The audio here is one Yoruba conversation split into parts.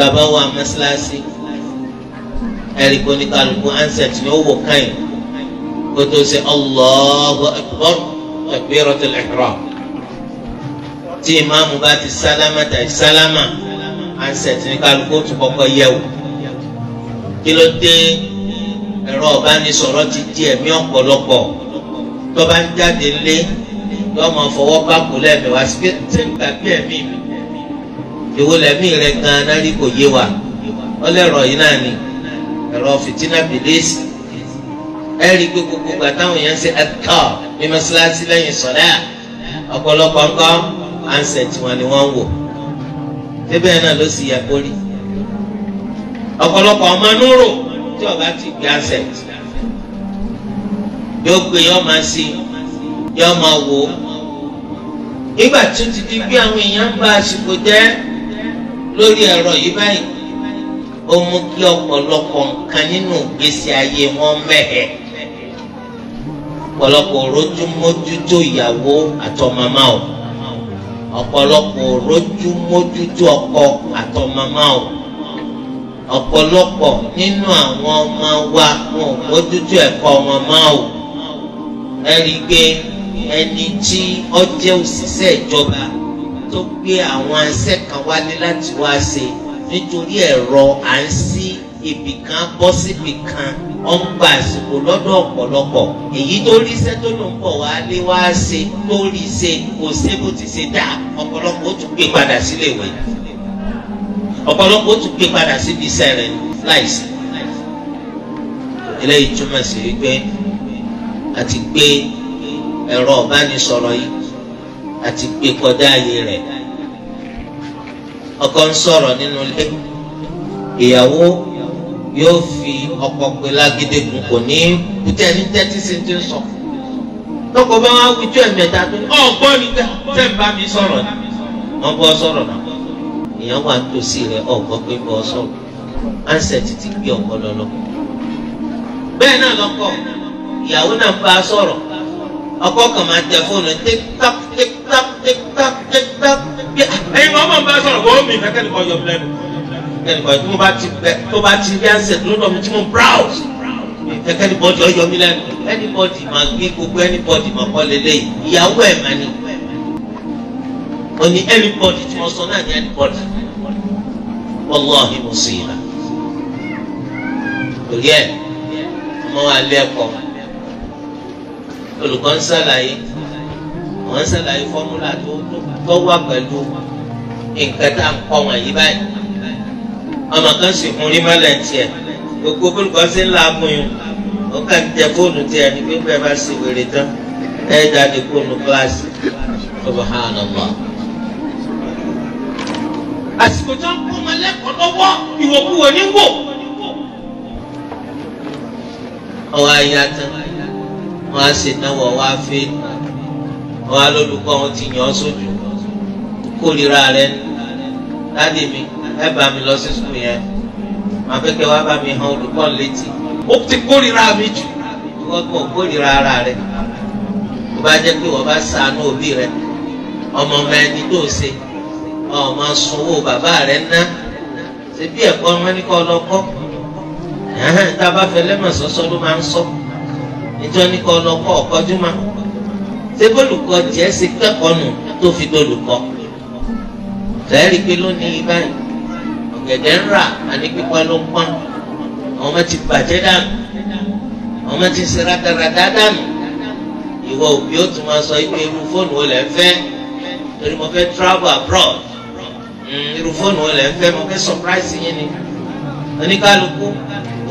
Bàbá wa mọ́sálásí ẹ̀rí kò ní kálukú ansẹ̀t ni ó wò káyìn kó tó ṣe Allahu Akbar takbiratul ihram. Tí ìmáàmù bá ti sálámà tàbí sálámà ansẹ̀t ní kálukú tó kọ́kọ́ yẹ̀ wò. Kí ló dé? Ẹ̀rọ ọ̀bánisọ̀rọ̀ ti di ẹ̀mí ọ̀pọ̀lọpọ̀. Tó bá ń jáde lé yọ máa fọwọ́ bá kú lẹ́mìíwá sí pé ṣé ń gbàgbé ẹ̀mí mi? Èwo lẹ́mí rẹ̀ gan-an rí kò yé wa. Ọlẹ́rọ̀ yìí náà ni ẹ̀rọ fìtínà bìlísì. Ẹ rí i pé gbogbo ìgbà táwọn èèyàn ń ṣe ẹ̀ka ní mọ́ṣáláṣí lẹ́yìn sọ̀lá, ọ̀pọ̀lọpọ̀ ńkọ́ ansẹ̀tì wọn ni wọ́n ń wò. Síbẹ̀ náà ló sì yẹ kó rí. Ọ̀pọ̀lọpọ̀ ọmọ núrò tí ó bá ti gbé ansẹ̀tì yóò gbé yóò máa sí yóò máa wò ó. Nígbà tí ó ti di bí àwọn èèyàn ń bá àsìkò jẹ́ lórí ẹ̀rọ yìí báyìí, ó mú kí ọ̀pọ̀lọpọ̀ nǹkan nínú ìgbésí ayé wọn mẹ́hẹ̀. Ọ̀pọ̀lọpọ̀ rójú mójútó ìyàwó àtọmọmá o. Ọ̀pọ̀lọpọ̀ rójú mójútó ọkọ àtọmọmá o. Ọ̀pọ̀lọpọ̀ nínú àwọn ọmọ wa wọn ò mójútó ẹ̀kọ́ wọn mọ́ o. Ẹ rí i pé ẹni tí ó jẹ́ òṣìṣẹ́ ìjọba tó gbé àwọn iṣẹ́ kan wálé láti wá ṣe nítorí ẹ̀rọ à ń sí ibì kan bọ́ síbì kan, ó ń gba àsìkò lọ́dọ̀ ọ̀pọ̀lọpọ̀. Èyí tó ríṣẹ́ tó ló ń bọ̀ wá lé wá ṣe tó rí ṣe kò ṣe bó ti ṣe dá, ọ̀pọ̀lọpọ̀ ó tún gbé padà sílé ìwé, ọ̀pọ̀lọpọ̀ ó tún gbé padà síbi iṣẹ́ rẹ̀ láìsí. Eléyìí túmọ̀ sí wípé àti gbé ẹ̀rọ ọ̀bánisọ̀rọ̀ yìí àti gbé kọjá ààyè rẹ̀. Ọkọ ń sọ̀rọ̀ nínú ilé, ìyàwó yóò fi ọkọ pé lágídégun kò ní kútẹ́ ní tẹ́tí sí ti ń sọ. Tọkọ bá wá wíjú ẹ̀mẹ́ta tó ní ọ̀gbọ́n ní tẹ́ ń bá mi sọ̀rọ̀ ni. Wọ́n bọ́ sọ̀rọ̀ náà. Èèyàn wà nítòsí rẹ̀ ọ̀gbọ́n pé bọ́ sọ̀rọ̀. Ansẹ̀tì ti gbé ọpọlọ lọ. Bẹ́ẹ̀ náà lọ́kọ, ìyàwó náà bá a sọ̀rọ̀. Ọkọ kan máa tẹ fóònù tik-tok tik-tok tik-tok tik-tok. Ẹyin wọn máa ń bá a sọ̀rọ̀ wọ́n mi fẹ́ kẹ́nìkan yọ mí lẹ́nu. Kẹ́nìkan tí mo bá ti bẹ tó bá ti rí ansẹ̀tì lọ́dọ̀ mi tí mo browse. Fẹ́ kẹ́nìbọ́dì ọyọ mi lẹ́nu. Anybody máa gbé gbogbo anybody máa kọ́ lélẹ́yìí. Ìyàwó ẹ̀ máa ní. Ó ní anybody tí wọ́n sọ náà ní anybody. Wallahi musiba. Torí ẹ̀ ọmọ wa lé ẹ̀kọ́. Olùkọ́ ń ṣàlàyé, wọ́n ń ṣàlàyé fọ́múlà tó wà pẹ̀lú nǹkan tá à ń kọ́ wọn yìí báyìí. Ọmọ kan sì fún rímọ́lẹ̀ tiẹ̀. Gbogbo olùkọ́ sí ńlá amúyún. Ó kàn tẹ fóònù tiẹ̀ ní pé bẹ́ẹ̀ bá ṣe wèrè tán. Ẹ jáde fóònù kíláàsì. Subhanallah. Àsìkò tó ń kó ọmọ lẹ́kọ̀ọ́ lọ́wọ́ ìwòkuwò ní wò. Ọwọ́ ayé atán, wọ́n á ṣe náwó ọwọ́ afẹ́, wọ́n á lólùkọ́ wọn ti yàn ọ́ sójú. Kórìíra rẹ dáàdì mi, ẹ bá mi lọ sí sùkúl yẹn. Màá fẹ́ kẹ́ wá bá mi hàn olùkọ́ létí. Ó ti kórìíra mi jù. Wọ́n kàn kórìíra ara rẹ. Tó bá jẹ́ pé wọ́n bá ṣàánú òbí rẹ, ọmọ ọmọ ẹni tó ṣe, ọmọ sanwó bàbá rẹ ná. Ṣé bí ẹ̀kọ́ ọmọ ní kọ́ lọ kọ́? Tá a bá fẹ́ lẹ́mọ̀ sọ́sọ́ ló máa ń sọ. Níjọ́ ní kọ́ lọ kọ́ ọ̀kọ́jú máa. Ṣé bólùkọ́ jẹ́ ṣe kẹ́kọ̀ọ́ nù tó fi dolùkọ́? Sẹ́ẹ̀rì pé lónìí báyìí, ọ̀gẹ̀dẹ̀ ń rà àní pípa ló ń pọ́n. Àwọn ọmọ ti bàjẹ́ dànù. Àwọn ọmọ ti ṣe rádaràdá dànù. Ìwọ òbí ó tún máa sọ pé irú fóònù wo lẹ̀ ń fẹ́? Torí mo fẹ́ travel abroad. Irú fóònù wo lẹ̀ ń fẹ́? Mo fẹ́ surprise yín ni. Oníkálukú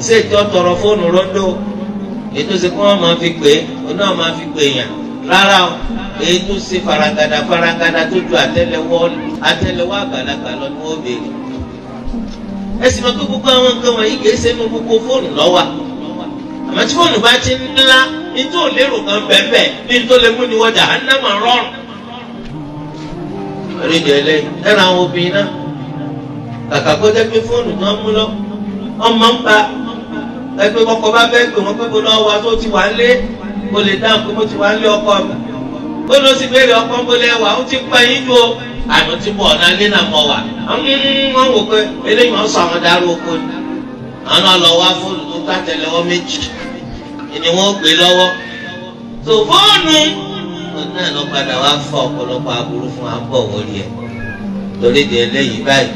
ṣé ìjọ tọrọ fóònù rọ́ńdó? Ètò ṣe kí wọ́n máa fi pè é, òun náà máa fi pè yàn. Rárá o, èyí tó ṣe faragada faragada tó ju àtẹ́lẹwọ́ àgbàlagbà lọ ní wọ́n béèrè. Ẹ sì máa pé gbogbo àwọn nǹkan wọ̀nyí kìí ṣe inú gbogbo fóònù lọ́wọ́. Àmọ́ tí fóònù bá ti ńlá, ní tó lérò kan bẹ́ẹ̀ ní tó lè mú ni wọ́n jahannama rọrùn. Orí ìdí ẹlẹ́yìn, ẹ̀rọ àwọn obìnrin náà, kàkà kó jẹ́ pé fóònù tó ń mú lọ, ọmọ ń ba ẹgbẹ́ kọ́kọ́ bá fẹ́ pè wọ́n pé kó lọ́wọ́ wa tó ti wà ń lé, kó lè dáhùn pé mo ti wà ń lé ọkọ mi. Ó lọ sí béèrè ọkọ ń bolẹ̀ wà, ó ti pa yín ju o. Àmọ́ tí bọ̀ ọ̀nà ilé náà mọ̀ wà. Wọ́n wò pé eléyìí wọ́n sọ àwọn dárú oko ni. Àwọn náà lọ wá fóònù tó ká tẹlẹwọ́ méjì ni wọ́n gbé lọ́wọ́. Tó fóònù náà lọ padà wá fọ ọ̀pọ̀lọpọ̀ aburú fún abọ́ wọlé ẹ̀. Torí di eléyìí báyìí,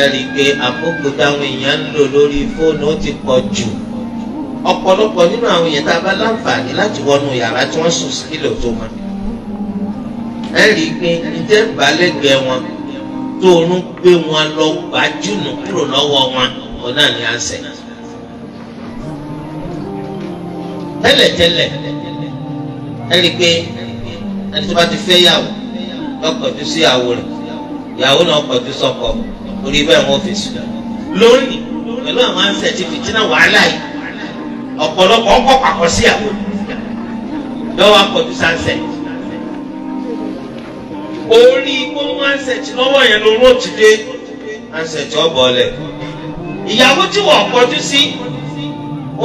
ẹ rí i pé àkókò táwọn èèyàn ń lò lórí fóònù ó ti pọ̀ jù. Ọ̀pọ̀lọpọ̀ nínú àwọn èèyàn tá a bá láǹfààní láti wọnú yàrá tí wọ́n sùn sí kílò tó mọ́. Ẹ rí i pé ǹjẹ́ ìbálẹ̀gbẹ́ wọn tó ń gbé wọn lọ gbájúnù kúrò lọ́wọ́ wọn òun náà ní ànsẹ̀. Tẹ́lẹ̀tẹ́lẹ̀ ẹ rí i pé ẹni tó bá ti fẹ́ yàwó yọ kọjú sí ìyàwó rẹ̀, ìyàwó náà kọjú sọ́kọ, orí bẹ́ẹ̀ wọ́n fi sùn. Lónìí pẹ̀lú àwọn ànsẹ̀ ti fìtínà wàhálà yìí, ọ̀pọ̀lọpọ̀ ọkọ̀ pàkọ́ sí ìyàwó lọ́wọ́ akọ̀jú sánsẹ̀. Orí gbóhùn ansẹ̀tì lọ́wọ́ yẹn ló rò ti dé ansẹ̀tì ọ̀bọ̀lẹ̀. Ìyàwó tí wọ́n kọjú sí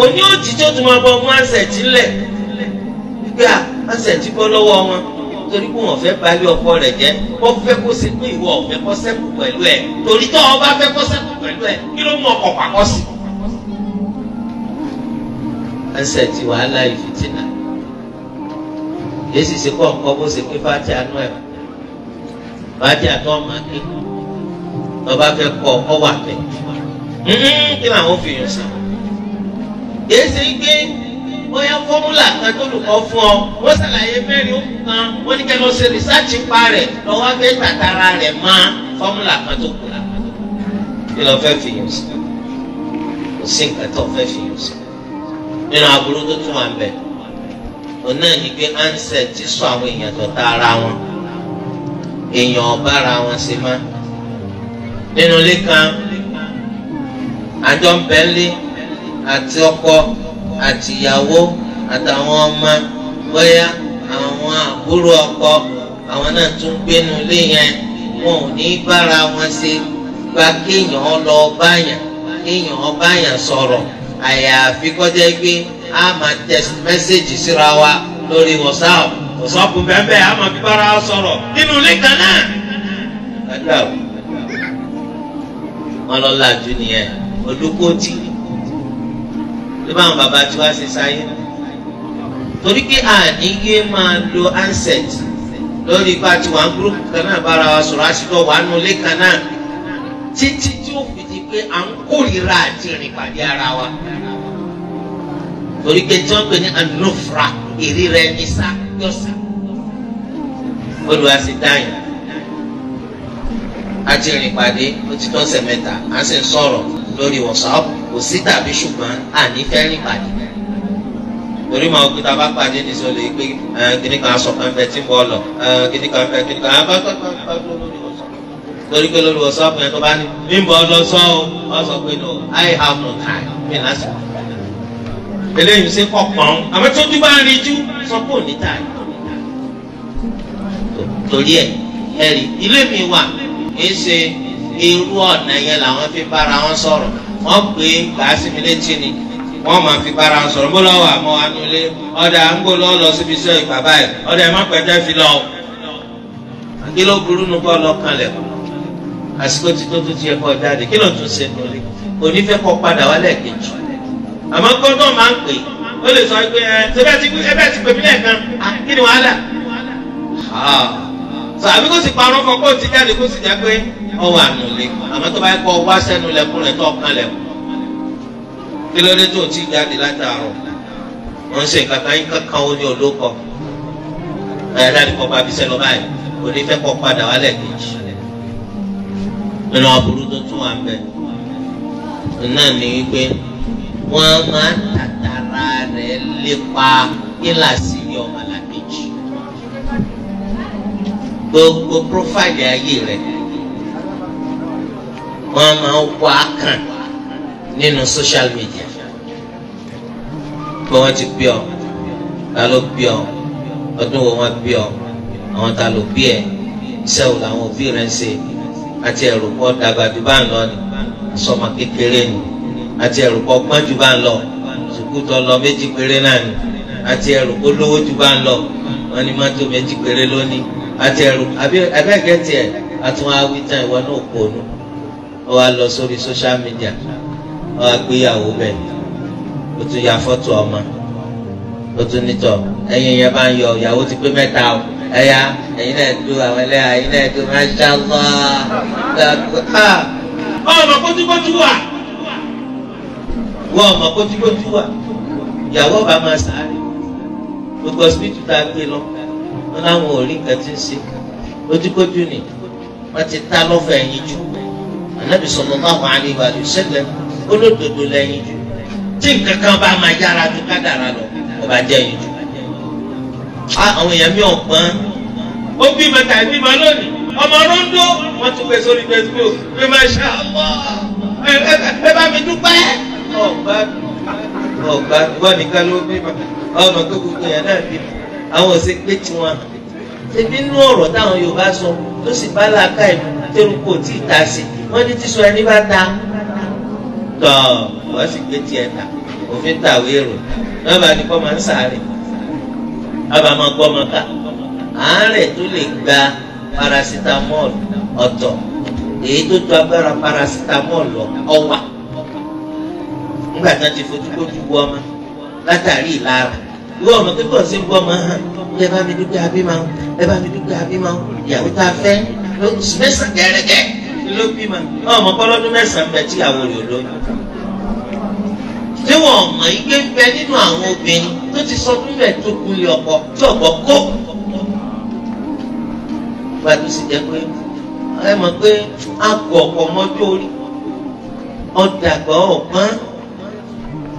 òní òjì tó tún máa bọ mú ansẹ̀tì ńlẹ̀. Gbígbà ansẹ̀tì bọ́ lọ́wọ́ wọn torí pé wọ́n fẹ́ balẹ̀ ọkọ rẹ̀ jẹ́. Wọ́n fẹ́ kó ṣe pé ìwọ ọ̀fẹ́ kọ́ sẹ́kù pẹ̀lú ẹ̀. Torí tó o bá fẹ́ kọ́ sẹ́kù pẹ̀lú ẹ̀, kí ló mú ọkọ̀ pàkọ́ sí? Ansẹ̀tì wàhálà ìfìtínà. Èsì ṣe kọ́ nǹkan bó ṣe pé fáti àánú ẹ̀ bàjẹ́ àtọ́ ọmọ ké lọ́ba fẹ́ kọ́ ọ wà pẹ́ kí làwọn fi yàn sí. Kìí ṣe gbé bóyá fọ́múlà kan tó lùkọ́ fún ọ, wọ́n ṣàlàyé mẹ́rin ó kù kan, wọ́n ní kẹ́ lọ ṣe rìsáàcì pa rẹ̀ lọ́wọ́ fẹ́ tàtàrà rẹ̀ mọ́ fọ́múlà kan tó kù. Kí lọ fẹ́ fi yàn sí? Kò sí nǹkan tó fẹ́ fi yàn sí. Nínú aburú tó tún wà ń bẹ̀, òun náà ní pé ansẹ̀ ti sọ àwọn èèyàn tó ta ara wọn. Èèyàn ọ̀bára wọn ṣe má. Nínú ilé kan, àjọ ń bẹ ńlé àti ọkọ àti ìyàwó àtàwọn ọmọ, bóyá àwọn àbúrò ọkọ àwọn náà tún gbénu ilé yẹn, wọn ò ní bára wọn ṣe gba kéèyàn lọ báyàn kéèyàn báyàn sọ̀rọ̀. Àyàfi kọjá pé a máa text message síra wa lórí WhatsApp. Sọ́ọ̀kù bẹ́ẹ̀ àmọ́ bí bára sọ̀rọ̀ nínú ilé kan náà. Gbàdúrà o, wọn lọ làjú nìyẹn, olùkọ́tì ló bá àwọn bàbá tí wàá ṣe sáyé. Torí pé àníyé máa lo handset lórí ipá tí wàá gúrúùpù kan náà bára wa sọ̀rọ̀ àṣìlọ wàá nu ilé kan náà títí tí ó fi di pé à ń kórìíra àti rìn pàdé ara wa. Torí pé tí wọ́n pè ní anufra, ìríra ẹni sá yọ̀sà. Olùwà sì dáyìn àti ìrìn pàdé ó ti tọ́sẹ̀ mẹ́ta, à ń sì ń sọ̀rọ̀ lórí WhatsApp, kò sí tàbí ṣùgbọ́n àní fẹ́ rìn pàdé. Torí màá gbé tá a bá pàdé ní sọ lè gbé kíní kan aṣọ kan bẹ tí ń bọ̀ lọ, kíní kan bẹ kíní kan bá bá lórí WhatsApp. Torí pé lórí WhatsApp yẹn tó bá ní ní bọ̀ lọ sọ o, wọ́n sọ pé no, I have no time, mi lásìkò. Eléyìí ṣe kọ̀ọ̀kan, àmọ́ tó dúpọ̀ àríjú sọ pé òní tàyè. Torí ẹ ẹrí ilé mi wà kìí ṣe irú ọ̀nà yẹn làwọn fi bára wọn sọ̀rọ̀. Wọ́n pè é gbà sí mi létí ni wọ́n máa fi bára wọn sọ̀rọ̀. Ń bó lọ́wọ́ àmọ́ anulé ọ̀dà ń bó lọ́wọ́ lọ síbi iṣẹ́ ìgbà báyìí, ọ̀dà ẹ̀ má pẹ́jẹ́ fi lọ. Kí ló burú nu kọ́ lọ kanlẹ̀? Àsìkò tí tó tún ti ẹ̀kọ́ jáde, kí ló tún ṣe nulẹ̀? Onífẹ́ kọ́ padà wálẹ̀ kejì. Àmọ́ gbọ́dọ̀ máa ń pè ó lè sọ pé ẹ ṣe bẹ́ẹ̀ ti pè mí lẹ́ẹ̀kan, kí ni wàhálà? Àbí kó sì parọ́ fún ọ kó ti jáde kó sì jẹ́ pé ọwọ́ ànulẹ̀. Àmọ́ tó bá yẹ kó wá sẹ́nu lẹ́kùn rẹ̀ tó ọkàn lẹ̀kùn. Kí ló dé tó o ti jáde látàárọ̀? Wọ́n ń ṣe kankan yín kankan ó ní olóko. Ẹ̀yà dáadé kọ́ bá fi sẹ́nu báyìí, kò ní fẹ́ kọ́ padà wálẹ̀ kejì. Nínú aburú tó tún wà ń bẹ̀ náà ni wípé wọ́n máa ń tàtàrà rẹ̀ lépa kíláàsì ní ọmọlàkejì. Gbogbo prófáìlì ayé rẹ̀ wọ́n máa ń wá kàn nínú social media. Bí wọ́n ti bí ọ, ta ló bí ọ, ọdún wo wọ́n bí ọ, àwọn ta ló bí ẹ, iṣẹ́ wo làwọn òbí rẹ̀ ń ṣe, àti ẹ̀rù pọ̀ dàgbà jù bá ń lọ ni, sọmọ kékeré ni, àti ẹ̀rù pọ̀ gbọ́n jù bá ń lọ, sùkúùtọ̀ lọ méjì péré náà ni, àti ẹ̀rù pọ̀ lówó jù bá ń lọ, wọ́n ní mọ́tò méjì péré lónìí, Àti ẹ̀rù abẹ́gẹ́ tiẹ̀ àtún awi tán ìwọ náà kónú. Ó wá lọ sórí social media, ó wá gbéyàwó bẹ̀, ó tún ya fọ́tò ọmọ, ó tún nítọ̀ ẹ̀yin yẹn bá ń yọ ìyàwó ti pé mẹ́ta o, ẹ̀yà ẹ̀yin náà dúró àwọn ẹlẹ́yà ẹ̀yin náà dúró masha Allah. Ọmọ kójúkójú wà, wọ́n ọmọ kójúkójú wà, ìyàwó bá máa sáré gbogbo hospital tá a gbé lọ, wọn láwọn ò rí nǹkan tí ń ṣe lójúkójú ni wọ́n ti ta lọ́fẹ̀ẹ́ ẹ̀yìn jù. Ànábì sallallahu alaihi wa sallam olódodo lẹ́yìn jù, tí nǹkan kan bá máa yára ju kádàrá lọ ọba jẹ́ ẹ̀yìn jù. Àwọn èèyàn mi ò gbọ́n, ó bí mẹ́ta ìbímọ lónìí, ọmọ rondo wọ́n tún gbé sórí Facebook pé masha Allah ẹ bá mi dúpẹ́. Ọ̀gbá ọ̀gbá ìwọ nìkan ló bí ọmọ tó gbogbo yẹn náà bí àwọn ò ṣe pé tiwọn. Ṣebí inú ọ̀rọ̀ táwọn Yorùbá sọ tó sì bá làákà ìlú tẹ́rù kò tí ì ta sí, wọ́n ní tíṣọ ẹni bá ta tọ̀ wọ́n sì gbé tiẹ̀ ta òfin tàwé èrò lọ́ba ni kọ́ máa ń sáré lọ́ba máa gbọ́ ọmọ ká. Àárẹ̀ tó lè gba paracetamol ọ̀tọ̀, èyí tó ju agbára paracetamol lọ ọ̀wà. Nígbà tí wọ́n ti fojú kójú wọ ọmọ látàrí ìlara, ìwọ ọmọ pípọ̀ sí ń bọ́ ọmọ hàn, ẹ bá mi dúpẹ́ abímọ, ẹ bá mi dúpẹ́ abímọ, ìyàwó tá a fẹ́ lóṣù mẹ́sàn-án gẹ́gẹ́ ló bímọ, ọmọ kọ́lọ́dún mẹ́sàn-án bẹ tí ìyàwó rẹ̀ lóyún. Tí wọn mọ̀ ike ń bẹ nínú àwọn obìnrin tó ti sọ fún bẹ́ẹ̀ tó kulẹ̀ ọkọ tí ọkọ kó. Gba tó sì jẹ́ pé ẹ mọ̀ pé a kò ọ̀pọ̀ mọ́jọ́ orí ọ̀dàgbọ́ ọ̀pọ́n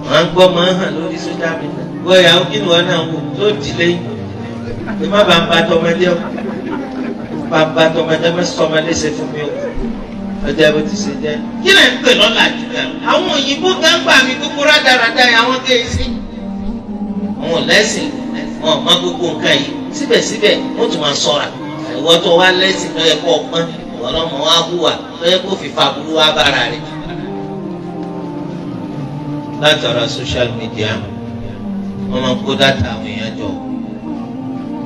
wọn gbọ́ máa ń hàn lórí social media. Wọ́n ìyàwó kí ni wọ́n náà wò tó di lẹ́yìn pé má bàa ń ba tọmọdé o, bá ń ba tọmọdé má sọmọdé ṣe fún mi o, ọjọ́ bó ti ṣe jẹ́. Kí lẹ̀ ń pè lọ́la jù náà? Àwọn òyìnbó kan gbà mí gbogbo rádaràda yẹn àwọn kéésì. Àwọn lẹ́sìn wọn ò mọ gbogbo nǹkan yìí, síbẹ̀síbẹ̀ wọ́n tún máa sọ̀ra. Ìwọ tó wá lẹ́sìn tó yẹ kó ọpọ́n, ìwọ lọ́mọ wá hùwà tó yẹ kó fìfà burú wá bára rẹ̀. Látara social media, wọ́n máa ń kó dátà àwọn èèyàn jọ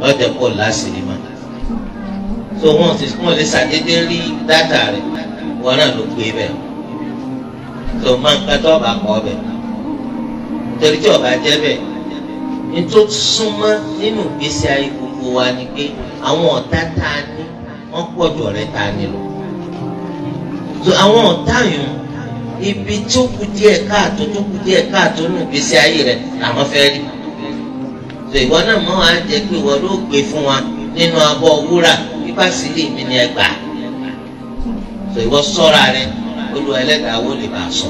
lọ́jọ́ pọ̀ láṣìírí mọ́. So wọ́n ti wọ́n lè ṣàdédé rí dátà rẹ̀, wọ́n náà ló gbé bẹ́ẹ̀. So máa ń kátó ọba kọ́ bẹ́ẹ̀. Torí tí ọba jẹ́ bẹ́ẹ̀, ní tó súnmọ́ nínú ìgbésí ayé gbogbo wa ni pé àwọn ọ̀tá tá a ní wọ́n pọ̀ jù ọ̀rẹ́ tá a ní lọ. So àwọn ọ̀tá yìí ibi tó kù díẹ̀ káàtó tó kù díẹ̀ káàtó nínú ìgbésí ayé rẹ̀ làwọn fẹ́ rí. So ìwọ náà mọ̀ á jẹ́ pé ìwọ ló gbé fún wa nínú abọ́ wúrà pípa sílé mi ni ẹ gbà. So ìwọ sọ́ra rẹ, Olúwa ẹlẹ́dàá wo lè bá a sọ.